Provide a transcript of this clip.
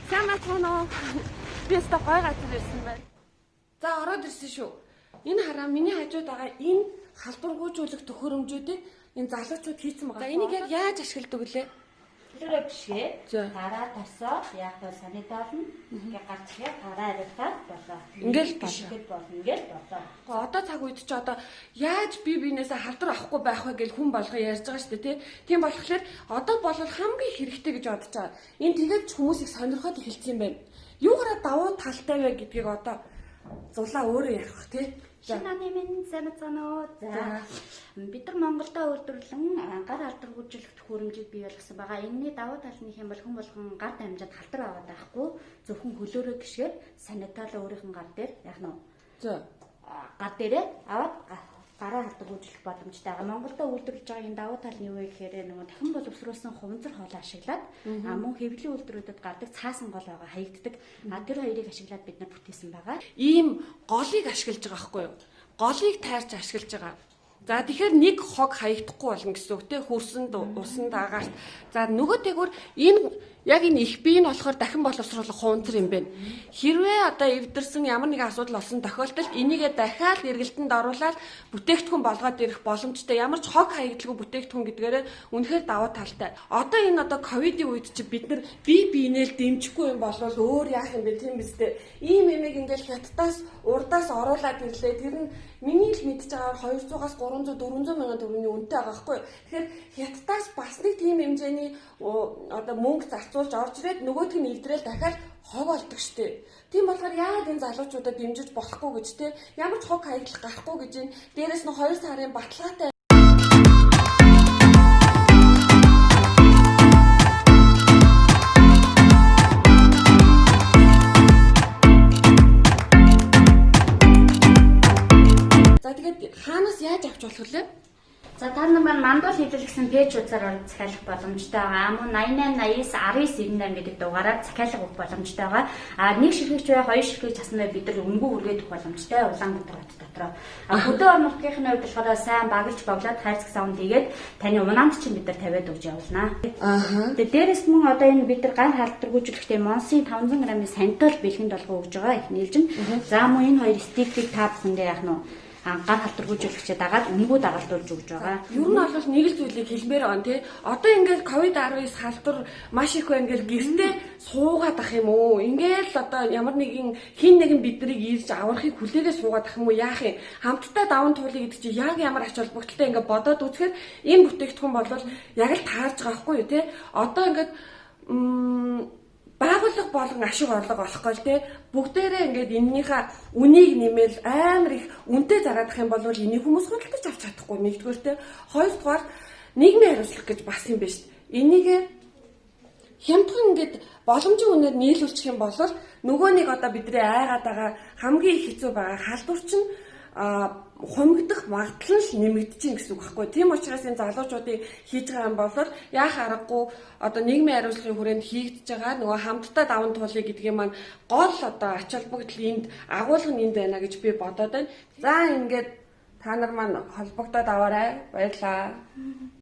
Сайн байна уу? Би өстой гой газар ирсэн байна. За, ороод ирсэн шүү. Энэ хараа, миний хажууд байгаа энэ халдваргүйжүүлэх төхөөрөмжүүдийг энэ залуучууд хийцэн байгаа. За, энийг яг яаж ашигладаг вүлээ? Төлөрөө бишгээ. За. Гараа тосоо яг бол санитолно. Ингээ гарч ирэхэд гараа арилгаад болоо. Ингээл болоо. Бишгэхэд болно. Ингээл болоо. Гэхдээ одоо цаг үед чи одоо яаж бие биенээсээ халдвар авахгүй байх вэ гэж хүн болгон ярьж байгаа шүү дээ, тий. Тийм болохоор одоо бол хамгийн хэрэгтэй гэж бодож байгаа. Энэ тэгээд ч хүмүүсийг сонирхоод эхэлсэн юм байна. Юугаараа давуу талтай вэ гэдгийг одоо зулаа өөрөө ярих бах, тий. За. Шинэ оны минь, сайн мэцгаана уу? За. За. Бид нар Монголдо үйлдвэрлэн гар халдваргүйжүүлэх төхөөрөмжийг бий болгосон байгаа. Энэний давуу тал нь юм бол хүн болгон гар дамжаад халдвар аваад байхгүй. Зөвхөн хөлөөрөө гიშгээд санитол өөрийнх нь гар дээр яг нь За. гар дээрээ аваад гараа халдваргүйжүүлэх боломжтой байгаа. Монголдо үйлдвэрлэж байгаа энэ давуу тал нь юу вэ гэхээр нөгөө дахин боловсруулсан хуванцар хоолой ашиглаад мөн хэвлэлийн үйлдвэрүүдэд гардаг цаасан гол байгаа хаягддаг. Тэр хоёрыг ашиглаад бид нар бүтээсэн байгаа. Ийм голыг ашиглаж байгаа байхгүй юу? Голыг тайрч ашиглаж байгаа. За, тэгэхээр нэг хог хаягдахгүй болно гэсэн үг, те, хөрсөнд, усанд, агаарт. За, нөгөө тэгвэр энэ яг энэ их бие нь болохоор дахин боловсруулах хуванцар юм байна. Хэрвээ одоо эвдэрсэн, ямар нэгэн асуудал болсон тохиолдолд энийгээ дахиад эргэлтэнд оруулаад бүтээгдэхүүн болгоод ирэх боломжтой. Ямар ч хог хаягдalгүй бүтээгдэхүүн гэдгээрээ үнэхээр давуу талтай. Одоо энэ одоо ковидын үед чи бид нар бие биенээ л дэмжихгүй юм бол өөр яах юм бэ, тийм биз дээ. Ийм юмыг ингээл хятадаас урдаас оруулаад ирлээ. Тэр нь миний л мэдж байгаагаар 200-аас 300 400 мянган төгрөгийн үнэтэй байгаа байхгүй юу. Тэгэхээр хятадаас бас нэг тийм хэмжээний одоо мөнгө зарцуулж орж ирээд нөгөөх нь эвдрэл дахиад хог болдог штэ. Тийм болохоор яагаад энэ залуучуудад дэмжиж болохгүй гэж, те, ямар ч хог хаягдал гарахгүй гэж энэ дээрэс нь 2 сарын баталгаатай. За, тэгээд хаанаас яаж авч болох вэ? За, та нар маань мандуул хэвлэл гэсэн пэйж хуудасаар орж захиалах боломжтой байгаа. Мөн 88 89 19 98 гэдэг дугаараар захиалга өгөх боломжтой байгаа. Нэг ширхэгч бай, хоёр ширхэгч хасан бай, бид нар үнэгүй хүргээд өгөх боломжтой Улаанбаатар хот дотроо. Хөдөө орон нутгийн хувьд болохоор сайн баглаж боглоод хайрцаг савнд хийгээд таны унаанд чинь бид нар тавиад өгч явуулнаа. Тэгээ дээрэс мөн одоо энэ бид нар гар халдваргүйжүүлэхдээ Монсын 500 г-ын сантол бэлгэнд болгон өгж байгаа их нийлж нь. За, мөн энэ хоёр стикийг та бүхэндээ яах нь гар халдваргүйжүүлэгчээ дагаад үнэгүй дагалдуулж өгч байгаа. Ер нь бол нэг л зүйлийг хэлмээр байгаа тий. Одоо ингээд ковид-19 халдвар маш их байна гэл гэртээ суугаад ах юм уу? Ингээл одоо ямар нэгэн хин нэгэн биднийг ирж аврахыг хүлээгээ суугаад ах юм уу? Яах юм? Хамтдаа даван туулъя гэдэг чи яг ямар ач холбогдолтой ингээд бодоод үзэхээр энэ бүтээгдэхүүн бол яг л таарж байгаа хгүй юу, тий? Одоо ингээд байгууллага болгон ашиг орлого олохгүй л, те, бүгдээрээ ингээд энэнийхээ үнийг нэмэл амар их үнэтэй зараадах юм бол энийг хүмүүс худалдаж авч чадахгүй нэгдүгээр, те, хоёрдугаар нийгмийн хариуцлага гэж бас юм байна шүү дээ. Энийг хямдхан ингээд боломжийн үнээр нийлүүлчих юм бол нөгөө нэг одоо бидний айгаад байгаа хамгийн их хэцүү байгаа халдвар чинь хумигдах магадлал нь нэмэгдэж чинь гэсэн үг байхгүй. Тийм учраас энэ залуучуудын хийж байгаа юм бол яах аргагүй одоо нийгмийн хариуцлагын хүрээнд хийгдэж байгаа нөгөө хамтдаа даван туулъя гэдгийн маань гол одоо ач холбогдол энд, агуулга нь энд байна гэж би бодоод байна. За, ингээд та нар маань холбогдоод аваарай. Баярлалаа.